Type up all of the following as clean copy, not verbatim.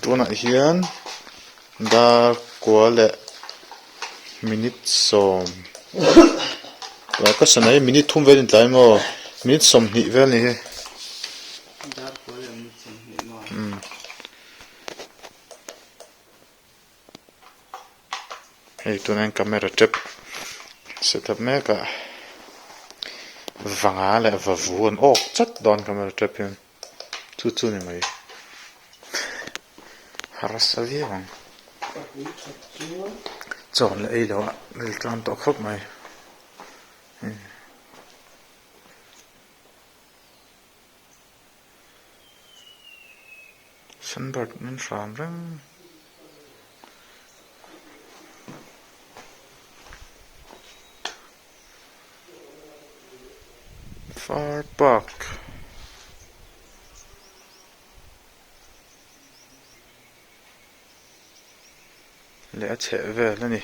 Tunah hian dar kua leh minute sawm ka sana hi minute thum vel a ni tlai maw minute sawmhnih vel a ni hi. Hei tunah hian camera tep set up mek a vanga leh vavu an awk chat dawn camera tep hian chu chu ni mai harsa viau ang chaw an la ei lo a ril tan tawh khawp mai. Sunbird min hram reng. Far park. Leh a chheh vel a ni.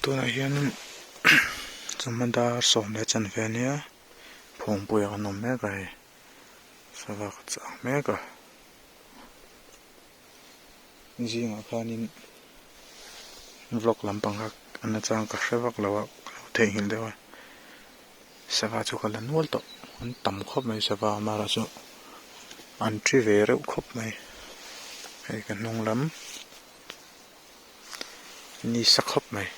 Tunah hianin chawhma dar sawm leh chanve a nia. Phawngpuia kan awm mek a hei sava ka chang mek a zingah khanin vlog lampang kha a nachang ka hre vak lo a ka lo theihnghilh deuh a sava chu ka la nual tawh an tam khawp mai sava amaherawhchu an thi ve reuh khawp mai hei ka hnung lam ni sa khawp mai.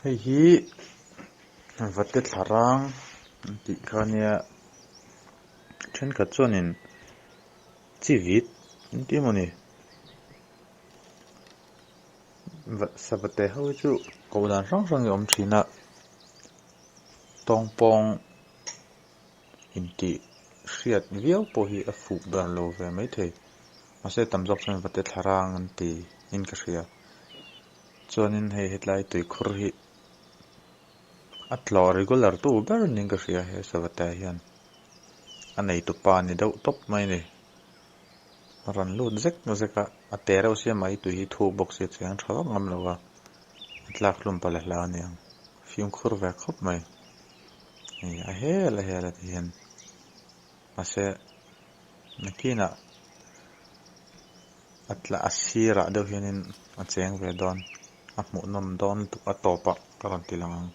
Hei hi vate thla rang an tih kha ania thenkhat chuanin chi vit an ti emawni. Savate ho hi chu koh dan hrang hrang hi a awm thin a tawngpawng intih hriat viau pawh hi a fuh ber lo ve maithei mahse tam zawk chuan vate thla rang an ti in ka hria chuanin hei hetlai tuikhur hi a tlawh regular tu ber niin ka hria he savate ah hian a neitupa a ni deuh tawp mai a ni. A rawn lut zek zek a, a te reuh sia mai tui hi thuk bawk sia cheng tha vak ngam lo a, a tlak hlum palh a hla a niang, fimkhur ve khawp mai, hei a hel a hel a ti hian mahse nakinah a tla a sirah deuh hianin a cheng ve dawn a hmuhnawm dawn lutuk a tawpah ka rawn ti lang ang.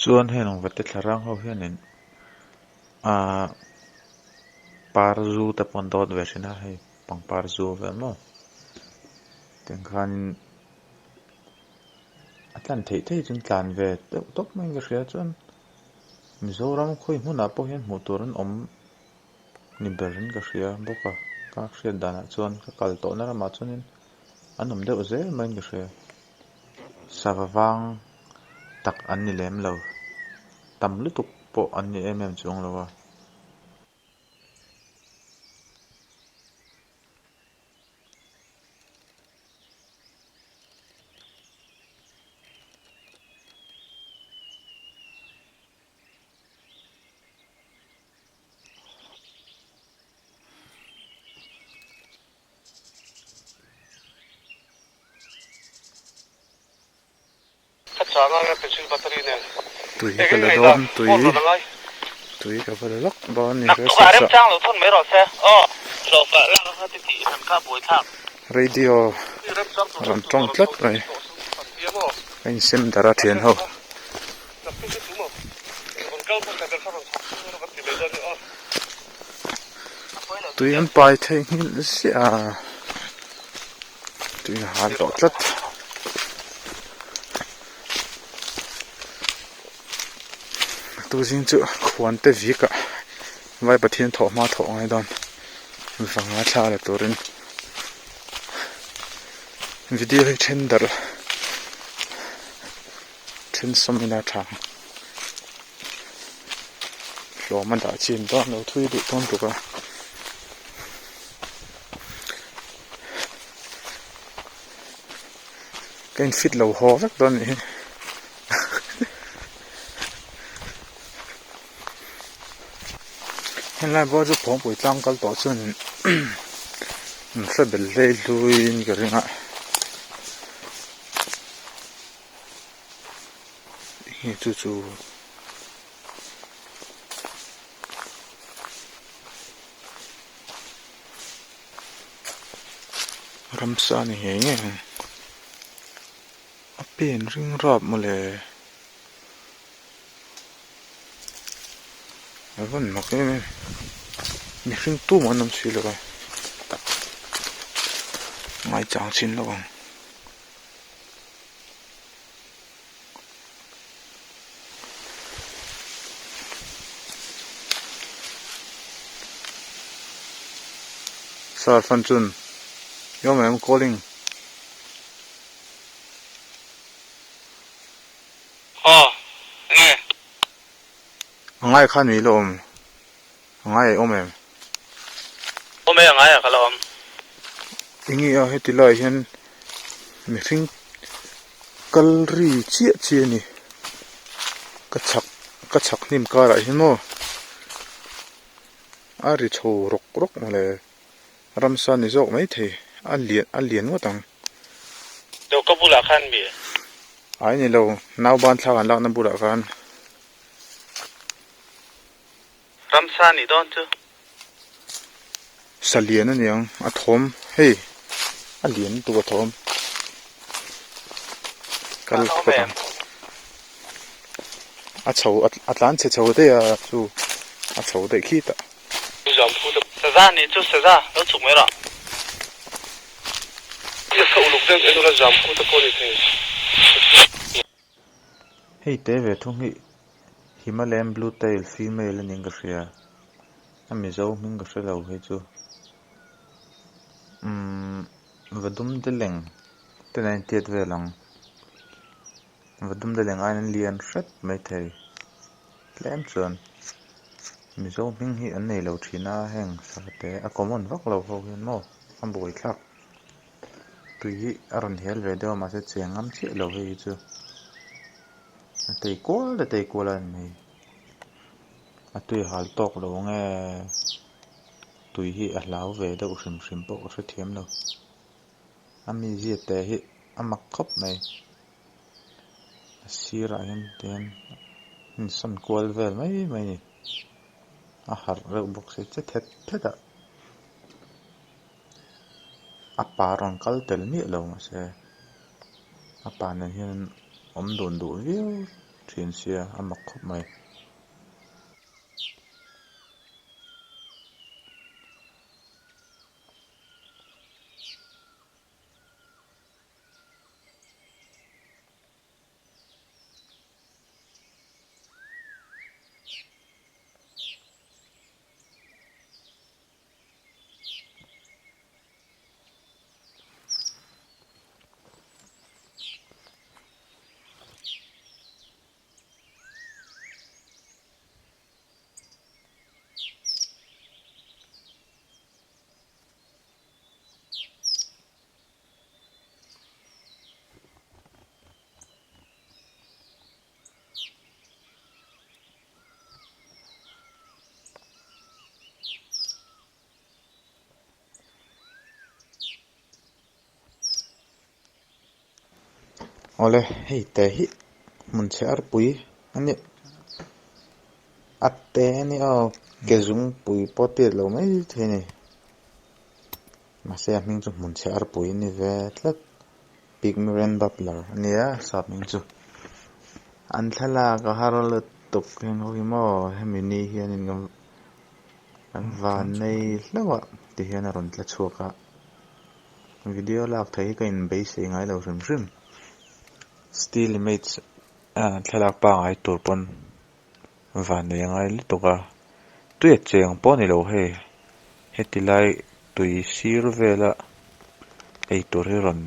Chuan heng ang vate thlarang ho hianin ahh par zu te pawh an dawt ve thin a hei pangpar zu vel maw tiang khanin a tlan theih theih chu an tlan ve deuh tawp maiin ka hria chuan Mizoram khawi hmunah pawh hian hmuh tur an awm. Ni berin ka hria bawk a, ka hriat danah chuan ka kal tawhna ramah chuanin an awm deuh zel maiin ka hria. Sava vang tak an ni lem lo, tam lutuk pawh an ni em em chuang lo a. Tui ka la dawn tui tui ka va la lawk dawn a ni radio rawn tawng tlat mai a insem darh a thian ho. Tui an pai theih nghilh ziah a, tui a hal tawh tlat. Tu zing chu khuan te vik ah vai pathian thawh hma thawh ngai dawn vanga thla la turin video hi then darh. Then sawm ila tha ang. Hlawm a dah chin dawn lo thui duh dawn tuk a. Ka in fit lo haw vek dawn a nih hi. Helai bawr chu Phawngpui tlang kal tawh chuan an hre bel hlei hluiin ka ring a. Hei chu chu ramsa ni ngei ngei ang a pen ring rap mawle a van mak em em mihring tumah an awm si lo a ngaichang chin lo ang. Sir fan chun yo ma'am calling. Aw enge. A ngai khan mi la awm. A ngai a awm em? Awm e, a ngai a ka la awm. Enge a heti lai hian mihring kal ri chiah chiah a ni. Ka chhak ka chhak hnim karah hian maw a ri chho rawk rawk mawle ramsa ni zawk maithei a lian a lian ngawt ang. Lo ka bulah khan mi? Ai ni lo, nauban thlak an lakna bulah khan. Ramsa nih dawn chu. Sa lian a niang a thawm hei a lian lutuk a thawm kal phawt ang a chho a tlan chhe chho daih a chu a chho daih khi tah. Saza nih chu saza lo chhuk mai rawh. Hei te ve thung hi Himalayan blue tail female a niin ka hria a mizo hming ka hre lo hei chu umm vadum deleng te nen a intiat vel ang vadum deleng aiin an lian hret maithei tlem chuan mizo hming hi an nei lo thin a heng sate a common vak lo ho hian maw a buai thlak. Tui hi a rawn hel ve deuh a mahse cheng ngam chiah lo hei hi chu a tei kual a tei kual a ni mai a tui hal tawk lo nge tui hi a hlau ve deuh hrim hrim pawh ka hrethiam lo a mizia te hi a mak khawp mai a sirah hian tihian a insawn kual vel mai mai a ni a harh reuh bawk si che thet thet ah. A pa rawn kal tel miah lo mahse a pa nen hian awm dun duh viau thin sia a mak khawp mai. Awle hei te hi hmun chhe arpui a nia a te a nia aw ke zungpui pawh tiat lo mai thei a ni mahse a hming chu hmun chhe arpui a ni ve tlat. Pygmalion Butler a nia sap hming chu an thlalak a har lutuk heng ho hi maw hemi ni hianin kan kan van nei hlauh a ti hian a rawn tla chhuak a video lak theih hi ka inbeisei ngai lo hrim hrim still image ah thlalak pangai tur pawn van nei a ngai lutuk a tui a cheng pawh a ni lo hei heti lai tui sir vela eitur hi rawn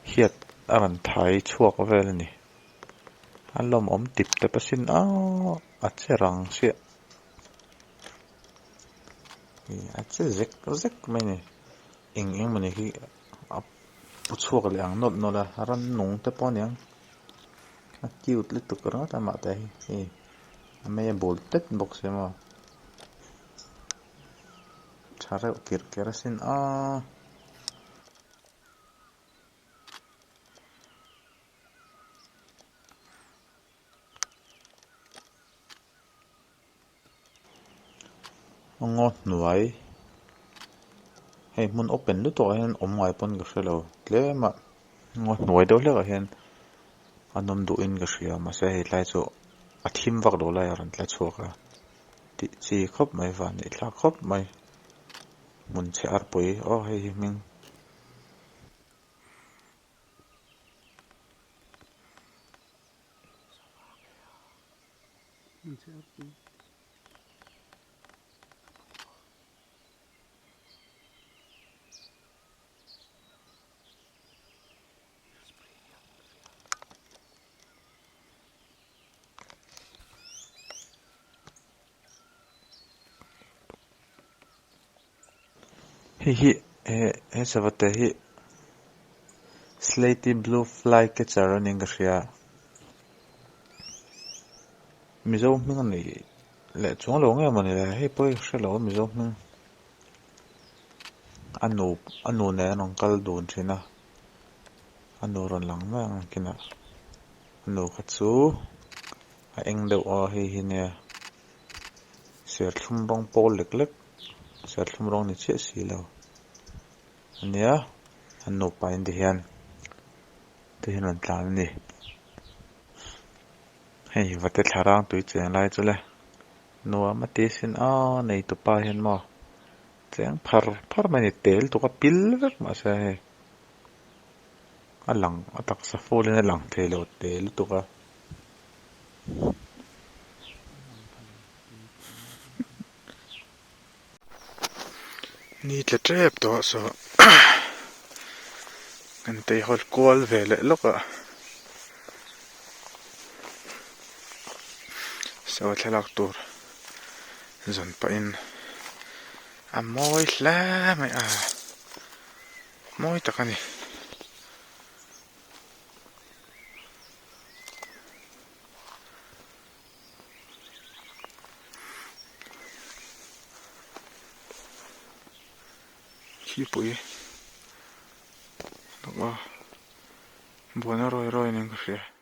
hiat a rawn thai chhuak vel a ni a lawmawm tip tep asin aaa a che rang chiah a che zek zek mai a ni eng eng mawni hi a. pu chhuak leh ang nawlh nawlh a rannung te pawh a niang a cute lutuk ringawt a mah te hi hei a mei a bul tet bawk sia maw tha reuh kirh kerh asin aaa. Ngaw hnuai hei hmun open lutuk ah hian awm ngai pawn ka hrelo tlem a ngaw hnuai deuh hlek ah hian an awm duh in ka hria mahse hei tlai chu a thim vak lo lai a rawn tla chhuak a tih chi khawp mai van neih thlak khawp mai hmun chhe arpui aw hei hi hming. Hei hi he sava te hi slaty blue fly catcher a niin ka hria mizo hming a nih leh chuang lo nge mawni le hei pawh hi ka hre lo a mizo hming a nu a nu nen an rawn kal dun thin a a nu rawn lang mai ang nakinah a nu kha chu a eng deuh a hei hi nia serthlum rawng pawl lek lek. Serthlum rawng ni chiah si lo ania an nupa in ti hian ti hian rawn tlan a ni hei vate thlarang tui cheng lai chu le nuam a ti asin aw nei tupa hian maw cheng phar phar mai a ni tel tuk a pil vek mahse hei a lang a taksa full in a lang thei lo tel lutuk a. Ni tla tep tawh saw kan teihawl kual ve leh lawk a saw thlalak tur zawn pahin a mawi hle mai a mawi tak a ni. Thipui a buan a rawi rawi nen ka hria.